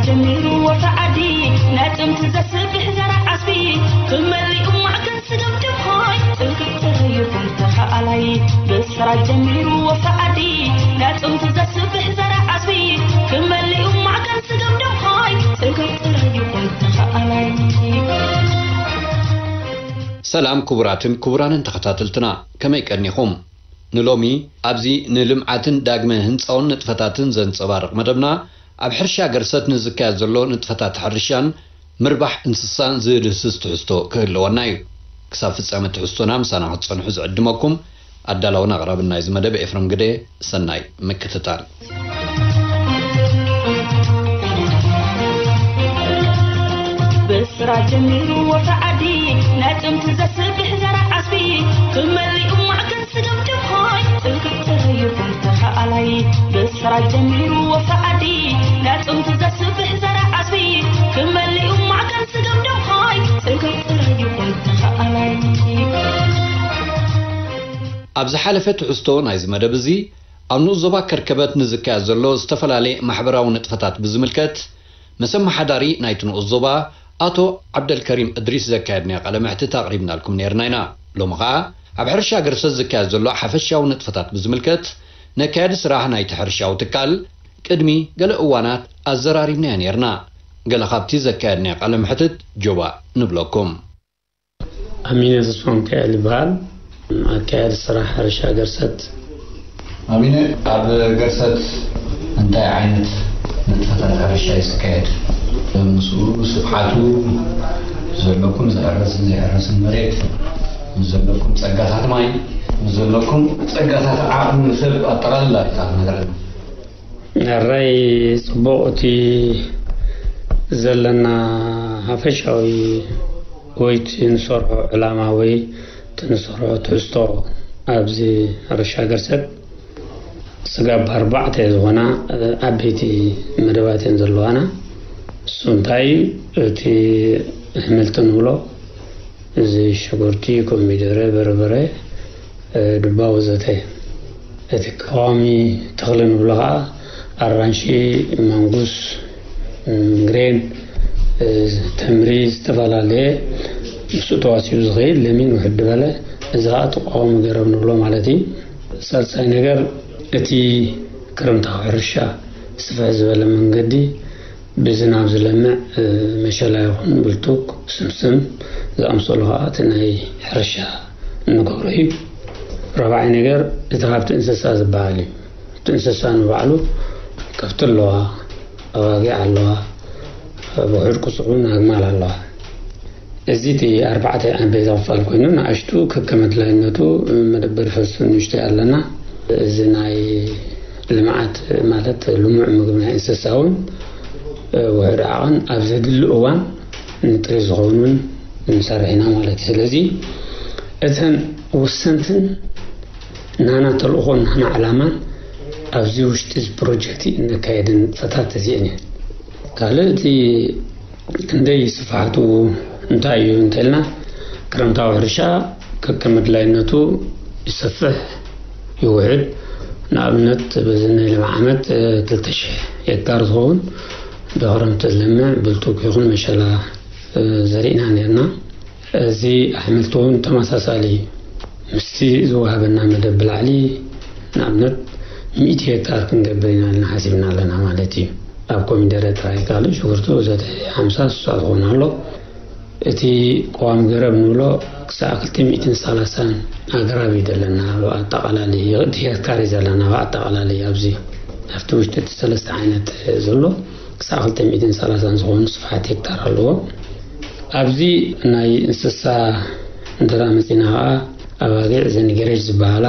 ጀሚሩ ወፍሪ ዓዲ ናይ ጥንቲ ዘስብሕ ዘርእ ዓስቢ ክመሊኡ ማዕከን ስገም ደምሃይ ጽንቅቅ ጥራይ ይኹን ተኸኣላይ። ብስራት ጀሚሩ ወፍሪ ዓዲ ናይ ጥንቲ ዘስብሕ ዘርእ ዓስቢ ክመሊኡ ማዕከን ስገም ደምሃይ ጽንቅቅ ጥራይ ይኹን ተኸኣላይ። ሰላም ክቡራትን ክቡራንን ተኸታተልትና፣ ከመይ ቀኒኹም? ንሎሚ ኣብዚ ንልምዓትን ዳግመ ህንጻውን ንጥፈታትን ዘንጸባርቕ መደብና፣ ኣብ ሕርሻ ገርሰት ንዝካየድ ዘሎ ንጥፈታት ሕርሻን ምርባሕ እንስሳን ዝድህስስ ትሕዝቶ ክህልወና እዩ። ክሳብ ፍጻመ ትሕዝቶና ምሳና ክትጸንሑ ዝዕድመኩም ኣዳላውን ኣቕራብን ናይዚ መደብ ኤፍረም ግደ። ሰናይ ምክትታል። ብስራት ጀሚሩ ወፍሪ ዓዲ ናይ ጥንቲ ዘስብሕ ዘርእ ዓስቢ ክመሊኡ ማዕከን ስገም ደምሃይ ጽንቅቅ ጥራይ ይኹን ተኸኣላይ። ብስራት ጀሚሩ ወፍሪ ዓዲ ናይ ጥንቲ ዘስብሕ ዘርእ ዓስቢ ክመሊኡ ማዕከን ስገም ደምሃይ ጽንቅቅ ጥራይ ይኹን ተኸኣላይ። ኣብ ዝሓለፈ ትሕዝቶ ናይዚ መደብ እዚ፣ ኣብ ንኡስ ዞባ ከርከበት ንዝካየድ ዘሎ ዝተፈላለየ ማሕበራዊ ንጥፈታት ብዝምልከት፣ ምስ ኣመሓዳሪ ናይቲ ንኡስ ዞባ ኣቶ ዓብደልከሪም እድሪስ ዘካየድናዮ ቃለ መሕትት ኣቕሪብናልኩም ነይርና ኢና። ሎሚ ኸኣ ኣብ ሕርሻ ገርሰት ዝካየድ ዘሎ ሓፈሻዊ ንጥፈታት ብዝምልከት፣ ነካየዲ ስራሕ ናይቲ ሕርሻዊ ትካል ቅድሚ ገለ እዋናት ኣዘራሪብናዮ ነይርና። ገለ ካብቲ ዘካየድናዮ ቃለ መሕትት ጆባ ንብለኩም። ኣሚነ ተስፋሚካኤል ይበሃል። ኣካያዲ ስራሕ ሕርሻ ገርሰት። ኣሚነ፣ ኣብ ገርሰት እንታይ ዓይነት ንጥፈታት ሕርሻ እዩ ዝካየድ? ምስኡ ስፍሓቱ፣ ዘለኩም ዝሕረስን ዘይሕረስን መሬት፣ ምስ ዘለኩም ጸጋታት ማይ፣ ምስ ዘለኩም ጸጋታት ዓቕሚ ሰብ ኣጠቓልላ ኢኻ ትነግረና። ሕራይ ጽቡቕ፣ እቲ ዘለና ሓፈሻዊ ወይ እቲ ንሰርሖ ዕላማ ወይ እቲ ንሰርሖ ትሕዝቶ ኣብዚ ሕርሻ ገርሰት ስጋብ ኣርባዕተ ዝኾና ዓበይቲ መደባት እየን ዘለዋና። እሱ እንታይ እዩ? እቲ ኣሕምልቲ ንብሎ፣ እዚ ሽጉርቲ፣ ኮሚደረ፣ በርበረ፣ ዱባ ወዘተ። እቲ ቀዋሚ ተኽሊ ንብሎ ኸዓ ኣራንሺ፣ ማንጉስ፣ ግሬን፣ ተምሪ፣ ዝተፈላለየ ምስኡ ተዋሲቡ ዝኸይድ ለሚን ውሕድ ዝበለ፣ እዚ ኸዓ እቲ ቀዋሚ ገረብ ንብሎ ማለት እዩ። ሳልሳይ ነገር እቲ ክረምታዊ ሕርሻ ስፍሕ ዝበለ መንገዲ ብዝናብ ዝለምዕ መሸላ ይኹን ብልቱግ፣ ስምስም ዝኣምሰሉ ኸዓ እቲ ናይ ሕርሻ እንገብሮ እዩ። ራብዓይ ነገር እቲ ሃብቲ እንስሳ ዝበሃል እዩ። እቲ እንስሳ ንባዕሉ ከብቲ ኣለዋ፣ ኣባጊዕ ኣለዋ፣ ብውሕድ ቁፅሩ ኣግማል ኣለዋ። እዚ እቲ ኣርባዕተ ዓበይቲ ክፋል ኮይኑ ንኣሽቱ ከከም ኣድላይነቱ መደበር ፈልሲ ንእሽተይ ኣለና። እዚ ናይ ልምዓት ማለት ልሙዕ ምግቢ ናይ እንስሳ እውን ውሕድ ዓቐን ኣብ ዘድሊ እዋን ንጥሪ ዝኸውን እውን ንሰርሕ ኢና ማለት እዩ። ስለዚ እተን ወሰንትን ናና ተልእኾን ናና ዕላማን ኣብዚ ውሽጢ እዚ ፕሮጀክት እነካየደን ንጥፈታት እዚአን እየን። ካልእ እቲ ክንደይ ስፍሓቱ እንታይ እዩ እንተልና፣ ክረምታዊ ሕርሻ ከከም ኣድላይነቱ ይሰፍሕ ይውሕድ። ንኣብነት በዚ ናይ ሎም ዓመት ክልተ ሽሕ ሄክታር ዝኸውን ብክረምቲ ዝለምዕ ብልቱግ ይኹን መሸላ ዘሪእና ነርና። እዚ ኣሕምልቲ እውን ተመሳሳሊ ምስቲ ዝወሃበና መደብ ብላዕሊ ንኣብነት ሚእቲ ሄክታር ክንገብር ኢና ኢልና ሓሲብና ኣለና ማለት እዩ። ኣብ ኮሚደረ ጥራይ ካልእ ሽጉርቲ ወዘተ ሓምሳ ስሳ ዝኾን ኣሎ። እቲ ቀዋሚ ገረብ ንብሎ ክሳዕ ክልተ ሚእትን ሰላሳን ኣግራብ እዩ ዘለና። ኣጠቓላሊ እቲ ሄክታር እዩ ዘለና። ኣጠቓላሊ ኣብዚ ኣብቲ ውሽጢ እቲ ሰለስተ ዓይነት ዘሎ ክሳዕ ክልተ ሚእትን ሰላሳን ዝኾኑ ስፍሓት ሄክታር ኣለዎ። ኣብዚ ናይ እንስሳ እንተዳ መፂና ከዓ ኣባጊዕ ዘን ገሬጅ ዝበሃላ፣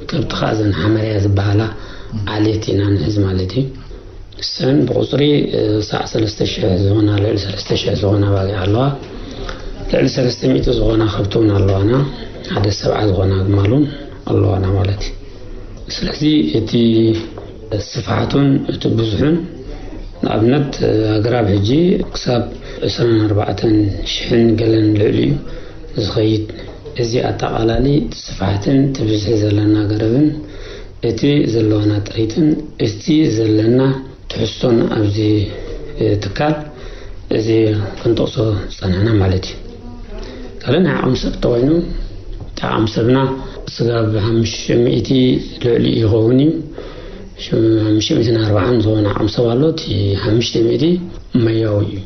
ከብቲ ከዓ ዘን ሓመርያ ዝበሃላ ዓሌት ኢና ንሕዝ ማለት እዩ። እሰን ብቁፅሪ ሳዕ ሰለስተ ሽሕ ዝኾና፣ ልዕሊ ሰለስተ ሽሕ ዝኾና ኣባጊዕ ኣለዋ። ልዕሊ ሰለስተ ሚእቲ ዝኾና ከብቲ እውን ኣለዋና። ሓደ ሰብዓ ዝኾና ኣግማል እውን ኣለዋና ማለት እዩ። ስለዚ እቲ ስፍሓቱን እቲ ብዙሑን ንኣብነት ኣግራብ ሕጂ ክሳብ ዕስራን ኣርባዕተን ሽሕን ገለን ልዕሊ እዩ ዝኸይድ። እዚ ኣጠቓላሊ እቲ ስፍሓትን እቲ ብዝሒ ዘለና ገረብን እቲ ዘለዋና ጥሪትን እቲ ዘለና ትሕዝቶን ኣብዚ ትካል እዚ ክንጠቕሶ ዝጸናሕና ማለት እዩ። ካልእ ናይ ዓቕሚ ሰብ ተኮይኑ፣ እቲ ዓቕሚ ሰብና ስጋብ ሓሙሽተ ሚእቲ ልዕሊ ይኸውን እዩ። ሓሙሽተ ሚእትን ኣርባዓን ዝኾነ ዓቕሚ ሰብ ኣሎ። እቲ ሓሙሽተ ሚእቲ መያዊ እዩ።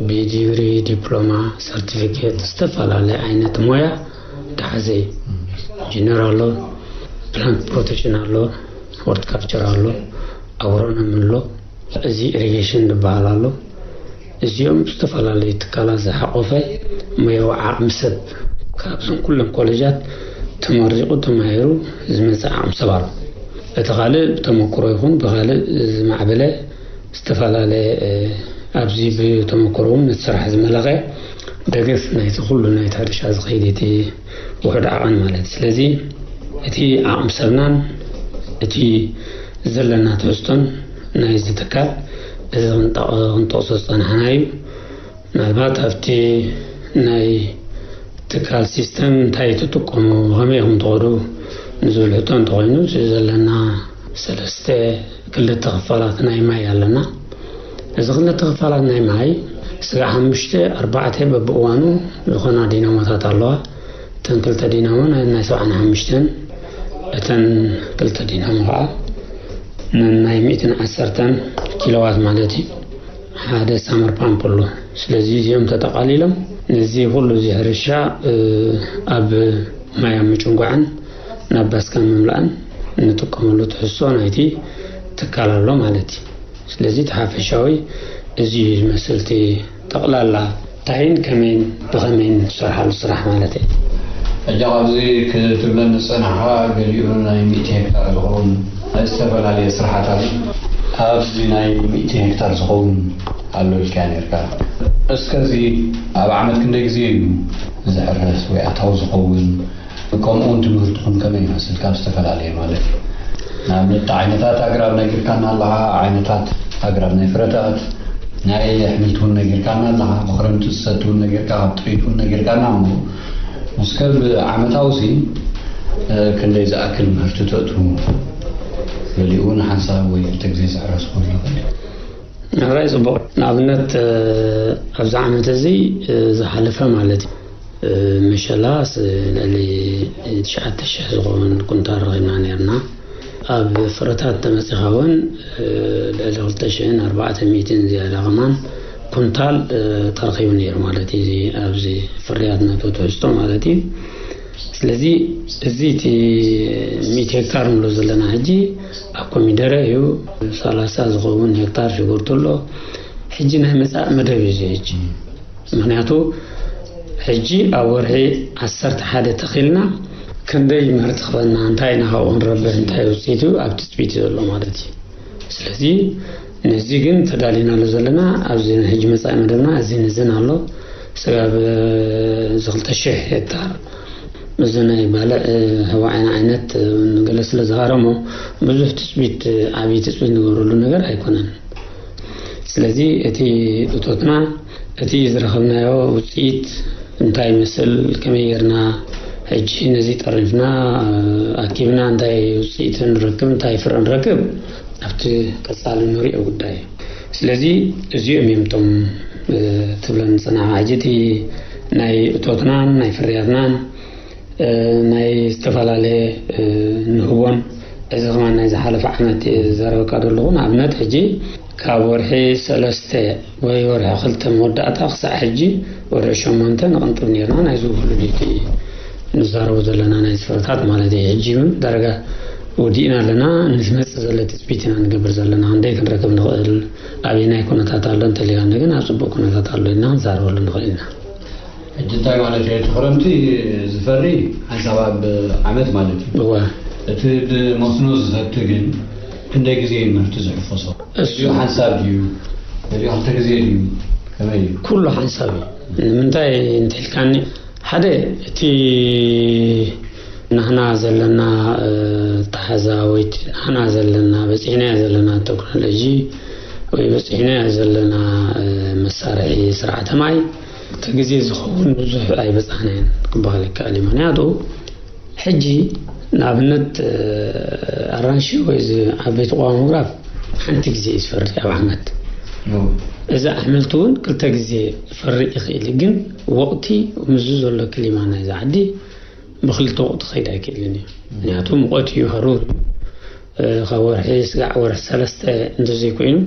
ብዲግሪ፣ ዲፕሎማ፣ ሰርቲፊኬት፣ ዝተፈላለየ ዓይነት ሞያ ተሓዘ እዩ። ኢንጂነር ኣሎ፣ ፕላንት ፕሮቴክሽን ኣሎ፣ ሆርቲካልቸር ኣሎ፣ ኣግሮኖሚ ኣሎ፣ እዚ ኢሪጌሽን ዝበሃል ኣሎ። እዚኦም ዝተፈላለዩ ትካላት ዝሓቆፈ ሞያዊ ዓቕሚ ሰብ ካብዞም ኩሎም ኮሌጃት ተመሪቑ ተማሂሩ ዝመፅእ ዓቕሚ ሰብ ኣሎ። እቲ ካልእ ብተመክሮ ይኹን ብኻልእ ዝማዕበለ ዝተፈላለየ ኣብዚ ብተመክሮ እውን ነቲ ስራሕ ዝመለኸ ደገፍ ናይቲ ኩሉ ናይቲ ሕርሻ ዝኸይድ እቲ ውሑድ ዓቐን ማለት እዩ። ስለዚ እቲ ዓቕሚ ሰብናን እቲ ዘለና ትሕዝቶን ናይዚ ትካል እዚ ክንጠቕ- ክንጠቕሶ ዝጸናሕና እዩ። ምናልባት ኣብቲ ናይ ትካል ሲስተም እንታይ ትጥቀሙ፣ ብኸመይ ኢኹም ትኸዱ ንዝብል ሕቶ እንተኾይኑ፣ እቲ ዘለና ሰለስተ ክልተ ክፋላት ናይ ማይ ኣለና። እዚ ክልተ ክፋላት ናይ ማይ ስጋዕ ሓሙሽተ ኣርባዕተ በብእዋኑ ዝኾና ዲናሞታት ኣለዋ። እተን ክልተ ዲናሞ ናይ ናይ ሰብዓን ሓሙሽተን፣ እተን ክልተ ዲናሞ ከዓ ናይ ሚእትን ዓሰርተን ኪሎዋት ማለት እዩ። ሓደ ሳመር ፓምፕ ኣሎ። ስለዚ እዚኦም ተጠቓሊሎም ነዚ ኩሉ እዚ ሕርሻ ኣብ ማይ ኣብ ምጭንጓዕን ናብ ባስካን ምምላእን እንጥቀመሉ ትሕዝቶ ናይቲ ትካል ኣሎ ማለት እዩ። ስለዚ እቲ ሓፈሻዊ እዚ እዩ ዝመስል፣ እቲ ጠቕላላ እንታይን ከመይን ብኸመይን ዝሰርሓሉ ስራሕ ማለት እዩ። ሕጂ ኣብዚ ክትብለኒ ዝጸናሕካ ገሊኡ ናይ ሚእቲ ሄክታር ዝኸውን ናይ ዝተፈላለየ ስራሓት ኣሎ። ኣብዚ ናይ ሚእቲ ሄክታር ዝኸውን ኣሎ ኢልካ ነርካ። እስከ እዚ ኣብ ዓመት ክንደይ ግዜ እዩ ዝሕረስ ወይ ኣታዊ ዝኸውን? ከምኡ እውን ትምህርትኹም ከመይ ይመስል? ካብ ዝተፈላለየ ማለት እዩ። ንኣብነት ዓይነታት ኣግራብ ነጊርካና ኣለኻ፣ ዓይነታት ኣግራብ ናይ ፍረታት፣ ናይ ኣሕምልቲ እውን ነጊርካና ኣለኻ፣ ብክረምቲ ዝሰቲ እውን ነጊርካ፣ ካብ ጥሪት እውን ነጊርካና። እሞ እስከ ብዓመታዊ ሲ ክንደይ ዝኣክል ምህርቲ ተእትዉ? ገሊኡ እውን ሓንሳብ ወይ ክልተ ግዜ ዝሕረስ ክኸውን ይኽእል እዩ። ራይ ጽቡቕ። ንኣብነት ኣብዚ ዓመት እዚ ዝሓለፈ ማለት እዩ፣ መሸላ ልዕሊ ትሽዓተ ሽሕ ዝኸውን ኩንታል ረኺብና ነርና። ኣብ ፍረታት ተመጺኻ እውን ልዕሊ ክልተ ሽሕን ኣርባዕተ ሚእትን ዝያዳ ከማን ኩንታል ተረኺቡ ነይሩ ማለት እዩ። ኣብዚ ፍርያት ነቱ ትሕዝቶ ማለት እዩ። ስለዚ እዚ እቲ ሚእቲ ሄክታር ንብሎ ዘለና ሕጂ ኣብ ኮሚደረ እዩ። ሰላሳ ዝኸውን ሄክታር ሽጉርቲ ኣሎ። ሕጂ ናይ መጻኢ መደብ እዩ እዚ ሕጂ። ምኽንያቱ ሕጂ ኣብ ወርሒ ዓሰርተ ሓደ ተኺልና ክንደይ ምህርቲ ክበና፣ እንታይ ኢና ካብኡ ንረብሕ፣ እንታይ ውፅኢቱ ኣብ ትፅቢት ዘሎ ማለት እዩ። ስለዚ ነዚ ግን ተዳሊናሉ ዘለና ኣብዚ ናይ ሕጂ መጻኢ መደብና እዚ ንዝን ኣሎ። ስጋብ እዚ ክልተ ሽሕ ሄክታር እዚ ናይ ባልዕ ህዋዓይን ዓይነት ገለ ስለ ዝሃረሞ ብዙሕ ትፅቢት፣ ዓብዪ ትፅቢት ንገብረሉ ነገር ኣይኮነን። ስለዚ እቲ እቶትና እቲ ዝረኸብናዮ ውፅኢት እንታይ ይመስል፣ ከመይ ጌርና ሕጂ ነዚ ጠሪፍና ኣኪብና እንታይ ውፅኢት ንረክብ፣ እንታይ ፍረ ንረክብ ኣብቲ ቀፃሊ ንሪኦ ጉዳይ እዩ። ስለዚ እዚኦም እዮም እቶም ትብለን ዝፀናሕካ ሕጂ እቲ ናይ እቶትናን ናይ ፍርያትናን ናይ ዝተፈላለየ ንህቦን እዚ ከማን ናይ ዝሓለፈ ዓመት እየ ዝዛረበካ ዘለኹ። ንኣብነት ሕጂ ካብ ወርሒ ሰለስተ ወይ ወርሒ ክልተ መወዳእታ ክሳዕ ሕጂ ወርሒ ሸሞንተ ንቕንጥብ ነርና። ናይዚ ውህሉል እቲ ንዛረቡ ዘለና ናይ ፍረታት ማለት እዩ። ሕጂ እውን ዳርጋ ወዲእና ኣለና። ንዝመፅእ ዘሎ ትፅቢት ኢና ንገብር ዘለና። ክንደይ ክንረክብ ንኽእል፣ ኣበየናይ ኩነታት ኣሎ እንተሊካ ግን ኣብ ፅቡቅ ኩነታት ኣሎ ኢልና ክንዛረበሉ ንኽእል ኢና። ሕጂ እንታይ ማለት እዩ? እቲ ክረምቲ ዝፈሪ ሓንሳብ ኣብ ዓመት ማለት እዩ። እወ። እቲ ብመስኖ ዝሰቲ ግን ክንደይ ግዜ እዩ ምህርቲ ዝሕፈሶ? እሱ ገሊኡ ሓንሳብ ድዩ? ገሊኡ ክልተ ግዜ ድዩ? ከመይ እዩ? ኩሉ ሓንሳብ እዩ። ንምንታይ እንተልካኒ፣ ሓደ እቲ ናህና ዘለና ኣተሓዛ ወይ እቲ ናህና ዘለና በፂሕናዮ ዘለና ቴክኖሎጂ ወይ በፂሕናዮ ዘለና መሳርሒ ስርዓተ ማይ እቲ ግዜ ዝኸውን ብዙሕ ኣይበፃሕናዮን ክበሃል ይከኣል እዩ። ምኽንያቱ ሕጂ ንኣብነት ኣራንሺ ወይ እዚ ዓበይቲ ቆዋሚ ግራፍ ሓንቲ ግዜ እዩ ዝፈሪ ኣብ ዓመት። እዚ ኣሕምልቲ እውን ክልተ ግዜ ክፈሪ ይኽእል እዩ። ግን ወቕቲ፣ ምስዚ ዘሎ ክሊማ ናይዛ ዓዲ ብክልተ ወቕቲ ክኸይድ ኣይክእልን እዩ። ምክንያቱ ሙቐት እዩ፣ ሃሩር እዩ። ካብ ወርሒ ስጋዕ ወርሒ ሰለስተ እንተዘይኮይኑ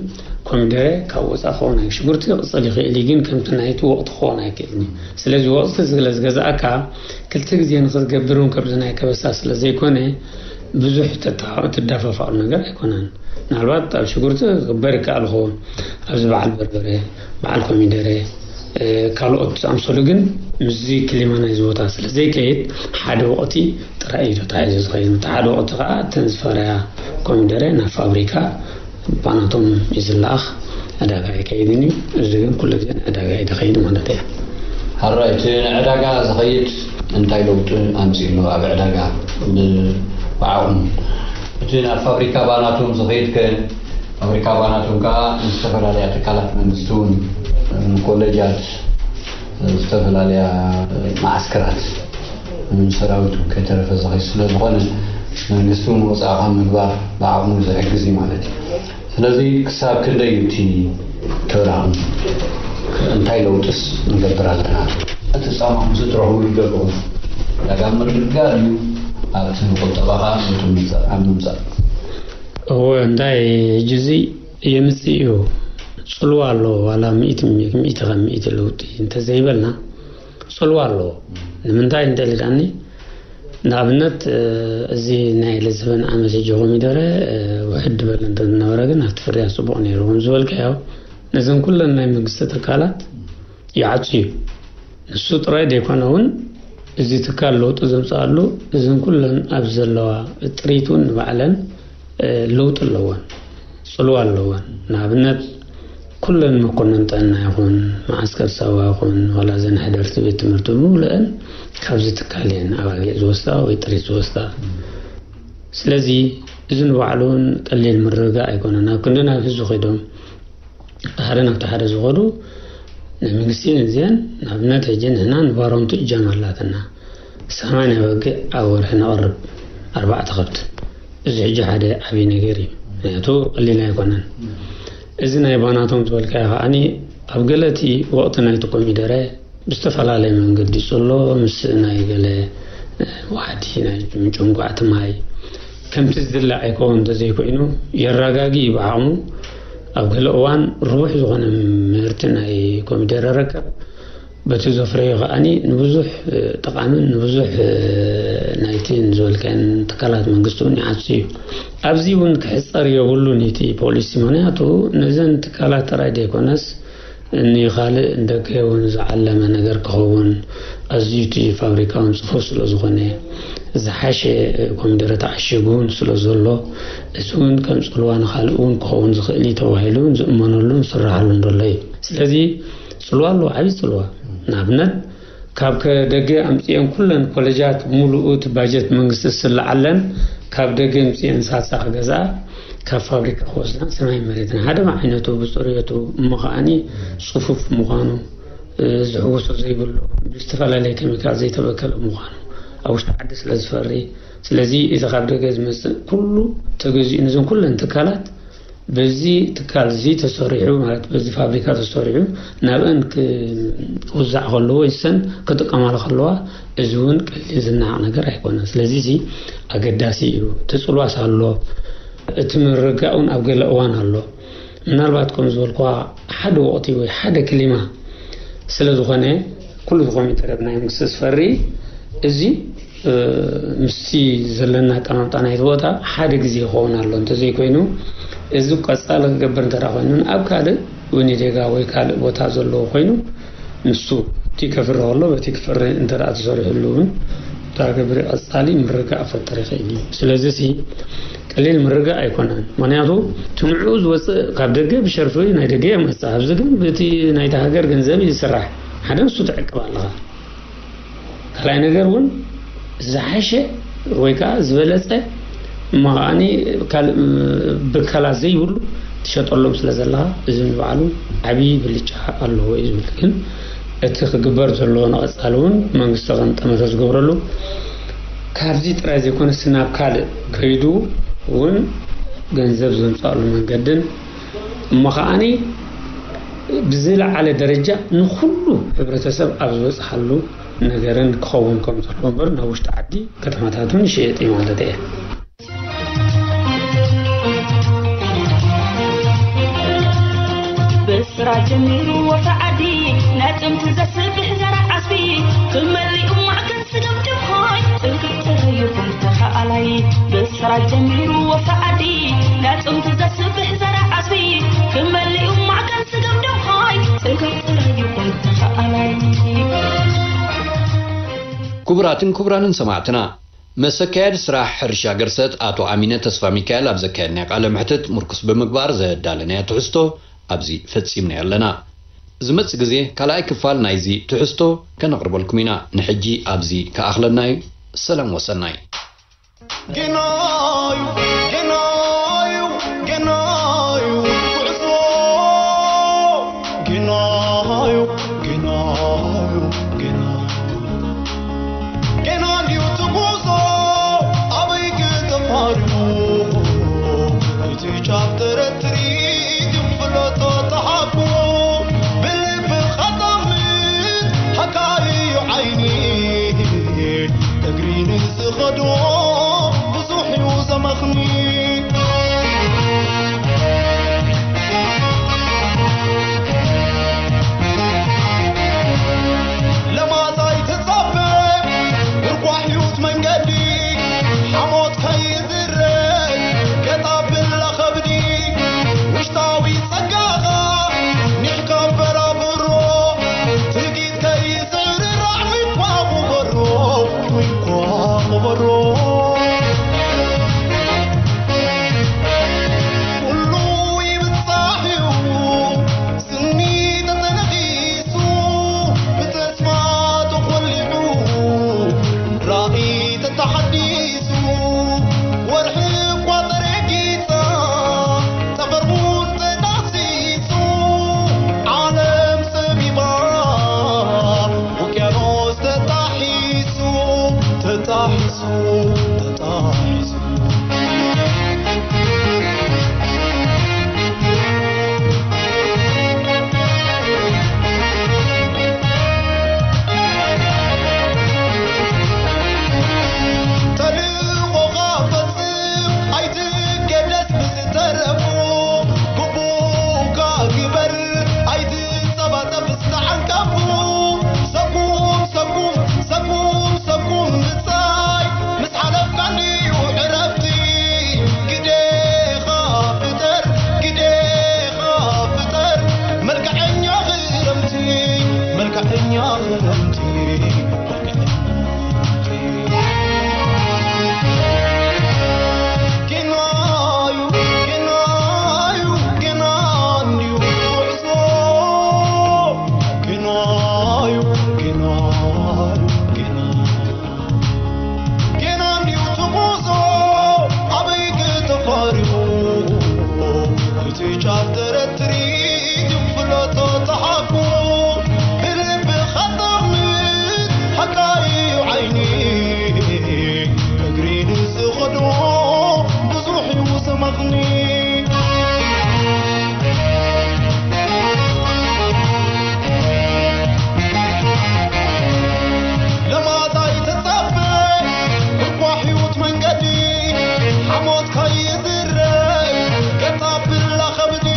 ኮሚደረ ካብ ወፃእ ክኸውን ኣይ ሽጉርቲ ክቕፅል ይኽእል እዩ፣ ግን ከምቲ ናይቲ ወቕቲ ክኸውን ኣይክእልን እዩ። ስለዚ ወቕቲ ስለ ዝገዛእካ ክልተ ግዜ ንክትገብር እውን ከምዚ ናይ ከበሳ ስለ ዘይኮነ ብዙሕ ትዳፋፋሉ ነገር ኣይኮነን። ምናልባት ኣብ ሽጉርቲ ክግበር ይከኣል ክኸውን፣ ኣብዚ በዓል በርበረ፣ በዓል ኮሚደረ፣ ካልኦት ዝኣምሰሉ ግን ምስዚ ክሊማ ናይዚ ቦታ ስለ ዘይከይድ ሓደ ወቕቲ ጥራይ እዩ ተታሒዙ ዝኸይድ። እቲ ሓደ ወቕቲ ከዓ እተን ዝፈረያ ኮሚደረ ናብ ፋብሪካ ባናቶም እዩ ዝለኣኽ፣ ዕዳጋ ኣይከይድን እዩ። እዚ ግን ኩሉ ግዜ ንዕዳጋ እዩ ዝኸይድ ማለት እያ። ሕራይ፣ እቲ ንዕዳጋ ዝኸይድ እንታይ ለውጢ ኣምፂእሉ ኣብ ዕዳጋ ብዓቕሙ? እቲ ናብ ፋብሪካ ባናቶም ዝኸይድ ከ ፋብሪካ ባናቶም ከዓ ምስ ዝተፈላለያ ትካላት መንግስቲ እውን፣ ኮሌጃት፣ ዝተፈላለያ ማዓስከራት ሰራዊት እውን ከይተረፈ ዝኸይ ስለዝኾነ መንግስቲ እውን ወፃእኻ ምግባር ብዓቕሙ ዝሕግዝ እዩ ማለት እዩ። ስለዚ ክሳብ ክንደይ እዩ እቲ ተራቕም እንታይ ለውጥስ ንገብር ኣለና? እቲ ፃማ ምስ ትረኽቡ ይገብሩ ዳጋ ምርግጋር እዩ ኣብቲ ቁጠባ ከዓ ምምፃእ ኣብ ምምፃእ እወ እንታይ ሕጂ እዚ የምፅእ እዩ። ፅልዋ ኣለዎ። ዋላ ሚእቲ ሚእቲ ካብ ሚእቲ ለውጢ እንተዘይበልና ፅልዋ ኣለዎ። ንምንታይ እንተልዳኒ ንኣብነት እዚ ናይ ለዝበን ዓመት ሕጂ ኮሚደረ ውሕድ በለ እንተነበረ ግን ኣብቲ ፍርያ ፅቡቕ ነይሩ። ከም ዝበልካዮ ነዘን ኩለን ናይ መንግስቲ ትካላት ይዓፁ እዩ። ንሱ ጥራይ ዘይኮነ እውን እዚ ትካል ለውጢ ዘምፅኣሉ እዘን ኩለን ኣብ ዘለዋ ጥሪት እውን ንባዕለን ለውጢ ኣለወን፣ ፅልዋ ኣለወን። ንኣብነት ኩለን መኮነን ጥዕና ይኹን መዓስከር ሳዋ ይኹን ዋላ ዘን ሕደርቲ ቤት ትምህርቲ ብምሉአን ካብዚ ትካል እየን ኣባጊዕ ዝወስዳ ወይ ጥሪት ዝወስዳ። ስለዚ እዚ ንባዕሉ እውን ቀሊል ምርግጋእ ኣይኮነን። ኣብ ክንዲ ናብ ህዝቢ ከይዶም ሓደ ናብቲ ሓደ ዝኸዱ ናይ መንግስቲ እዚአን ንኣብነት ሕጂ ንሕና ንባሮምቱ እጃም ኣላትና ሰማንያ በጊዕ ኣብ ወርሒ ነቕርብ ኣርባዕተ ከብቲ። እዚ ሕጂ ሓደ ዓብዪ ነገር እዩ። ምክንያቱ ቀሊል ኣይኮነን። እዚ ናይ ባናቶም ዝበልካዮ ከዓኒ ኣብ ገለ እቲ ወቕቲ ናይቲ ኮሚደረ ብዝተፈላለየ መንገዲ ይፅሎ ምስ ናይ ገለ ዋሕዲ ናይ ምጭንጓዕቲ ማይ ከምቲ ዝድለ ኣይከውን እንተዘይኮይኑ የረጋጊ ብዓቕሙ ኣብ ገለ እዋን ርቡሕ ዝኾነ ምህርቲ ናይ ኮሚደረ ረከብ በቲ ዘፍረዮ ከዓኒ ንብዙሕ ጠቓምን ንብዙሕ ናይትን ዝበልካን ትካላት መንግስቲ እውን ይዓጽ እዩ። ኣብዚ እውን ክሕጸር የብሉን እቲ ፖሊሲ፣ ምክንያቱ ነዘን ትካላት ጥራይ ዘይኮነስ ንኻልእ ንደገ እውን ዝዓለመ ነገር ክኸውን ኣዝዩ እቲ ፋብሪካ እውን ጽፉፍ ስለ ዝኾነ ዝሓሸ ኮሚደረ ተዓሺጉ እውን ስለ ዘሎ እዚ እውን ከም ጽልዋ ንኻልእ እውን ክኸውን ዝኽእል እዩ ተባሂሉ እውን ዝእመነሉን ዝስራሓሉን ዘሎ እዩ። ስለዚ ጽልዋ ኣለዎ፣ ዓብዪ ጽልዋ። ንኣብነት ካብ ከደገ ኣምፅኤን ኩለን ኮሌጃት ሙሉኡ እቲ ባጀት መንግስቲ ዝስልዓለን ካብ ደገ ኣምፅኤን ሳሳ ክገዝኣ ካብ ፋብሪካ ክወስዳ ሰማይ መሬትን ሓደ ዓይነቱ ብፅርየቱ እሞ ከዓኒ ፅፉፍ ምዃኑ ዝሕውሶ ዘይብሉ ብዝተፈላለየ ኬሚካል ዘይተበከለ ምዃኑ ኣብ ውሽጢ ዓዲ ስለ ዝፈሪ ስለዚ እዚ ካብ ደገ ዝመፅእ ኩሉ ተገዚኡ ነዞም ኩለን ትካላት በዚ ትካል እዚ ተሰሪሑ ማለት በዚ ፋብሪካ ተሰሪሑ ናብአን ክውዛዕ ከለዎ ይሰን ክጥቀማሉ ከለዋ እዚ እውን ቀሊል ዝናቕ ነገር ኣይኮነ። ስለዚ እዚ ኣገዳሲ እዩ። እቲ ፅልዋስ ኣሎ፣ እቲ ምርጋእ እውን ኣብ ገለ እዋን ኣሎ። ምናልባት ከም ዝበልኳ ሓደ ወቕቲ ወይ ሓደ ክሊማ ስለ ዝኾነ ኩሉ ዝኾነ ተረብ ናይ መንግስቲ ዝፈሪ እዚ ምስቲ ዘለና ኣቀማምጣ ናይቲ ቦታ ሓደ ግዜ ይኸውን ኣሎ። እንተዘይኮይኑ እዚ ቀፃሊ ክገብር እንተ ኮይኑ ኣብ ካልእ ወኒዴጋ ወይ ካልእ ቦታ ዘለዎ ኮይኑ ንሱ እቲ ከፍሪ ከሎ በቲ ክፍሪ እንተ ተሰሪሕሉ እውን እታ ግብሪ ቀፃሊ ምርጋእ ክፈጥር ይኽእል እዩ። ስለዚ ሲ ቀሊል ምርጋእ ኣይኮነን። ምክንያቱ እቲ ንዕኡ ዝወፅእ ካብ ደገ ብሸርፊ ናይ ደገ ይመፅእ፣ ኣብዚ ግን በቲ ናይቲ ሃገር ገንዘብ ይስራሕ። ሓደ ንሱ ትዕቅብ ኣለኻ። ካልኣይ ነገር እውን ዝሓሸ ወይ ከዓ ዝበለፀ እሞ ከዓኒ ካልእ ብከላ ዘይብሉ ትሸጠሎም ስለ ዘለኻ እዚ ንባዕሉ ዓብዪ ብልጫ ኣለዎ እዩ ዝብል። ግን እቲ ክግበር ዘለዎ ንቐፃሊ እውን መንግስቲ ከም ጠመተ ዝገብረሉ ካብዚ ጥራይ ዘይኮነስ ናብ ካልእ ከይዱ እውን ገንዘብ ዘምፅኣሉ መንገድን እሞ ከዓኒ ብዝለዓለ ደረጃ ንኹሉ ሕብረተሰብ ኣብ ዝበፅሓሉ ነገርን ክኸውን ከም ዘለዎ እምበር፣ ናብ ውሽጢ ዓዲ ከተማታቱን ይሽየጥ እዩ ማለት እየ። ብስራ ጀሚሩ ወፍሪ ዓዲ፣ ናይ ጥንቲ ዘስብሕ ዘርዓ ዓስቢ፣ ክመልኡ ማዕከን ስገም ደምሆይ፣ ጥንቅቕ ጥራይ ይኹን ተኸኣላይ። ብስራ ጀሚሩ ወፍሪ ዓዲ፣ ናይ ጥንቲ ዘስብሕ ዘርዓ ዓስቢ፣ ክመልኡ ማዕከን ስገም ደምሆይ፣ ጥንቅቕ ጥራይ ይኹን ተኸኣላይ። ክቡራትን ክቡራንን ሰማዕትና፣ መሰካየድ ስራሕ ሕርሻ ገርሰት ኣቶ ኣሚነ ተስፋ ሚካኤል ኣብ ዘካየድናዮ ቃለ መሕትት ምርኩስ ብምግባር ዘዳለናዮ ትሕዝቶ ኣብዚ ፈጺምናዮ ኣለና። ዝመጽእ ግዜ ካልኣይ ክፋል ናይዚ ትሕዝቶ ከነቕርበልኩም ኢና። ንሕጂ ኣብዚ ክኣኽለና እዩ። ሰላም ወሰናይ። ጌናዩ፣ ጌናዩ፣ ጌናዩ ጉዕዞ። ጌናዩ፣ ጌናዩ፣ ጌናዩ። ጌና እንድዩ እቲ ጉዞ ኣበይ ክተፋርዩ? እቲ ጫፍ ተረትሪ ግን ፍለጦ ተሓቁ። ብልቢ ኸጠምት ሓካይ እዩ ዓይኒ። እግሪ ንዝኸዶ ብዙሕ እዩ ዘመኽኒ። ለማጻይ ትጸበ፣ ርቋሕ ህይወት መንገዲ፣ ሓሞት ከይዝረግ፣ ገጣ ብላ ከብዲ፣ ውሽጣዊ ጸጋኻ፣ ኒሕካ በራብሮ፣ ትጊት ከይዝርራዕ፣ ዊኳ ቁበሮ፣ ዊኳ ቁበሮ። ኩሉ ይብጻሕ እዩ፣ ስኒ ተተነኺሱ፣ ብተስፋ ተኾሊዑ፣ ራእይ ተተሓዲሱ፣ ወርሒ እኳ ተረጊጻ፣ ጠፈር እውን ተዳህሲሱ፣ ዓለም ሰቢባ፣ ውቅያኖስ ተጣሒሱ፣ ተጣሒሱ፣ ተጣሒሱ። ተልእኾኻ ፈጽም ኣይትገደስ ብዝተረፉ፣ ግቡእካ ግበር ኣይትጸባጸብ ዝተዓንቀፉ። ሰኩም ሰኩም ሰኩም ሰኩም ምጻይ ምስ ሓለፍካ እንድዩ ዕረፍቲ። ግዴኻ ፍጠር፣ ግዴኻ ፍጠር፣ መልክዐኛ ክረምቲ፣ መልክዐኛ ክረምቲ። ጌናዩ፣ ጌናዩ፣ ጌና እንድዩ ጉዕዞ። ጌናዩ፣ ጌናዩ፣ ጌና። ጌና እንድዩ እቲ ጉዞ ኣበይ ክተፋርዩ? እቲ ጫፍ ተረትሪ ግን ፍለጦ ተሓቁ። ብልቢ ኸጠምት ሓካይ እዩ ዓይኒ። እግሪ ንዝኸዶ ብዙሕ እዩ ዘመኽኒ። ለማዳ ይተጻበ እኳ ሕይወት መንገዲ ሓሞት ከይዝረግ ገጣ ብላ ኸብዲ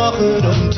ክረምቲ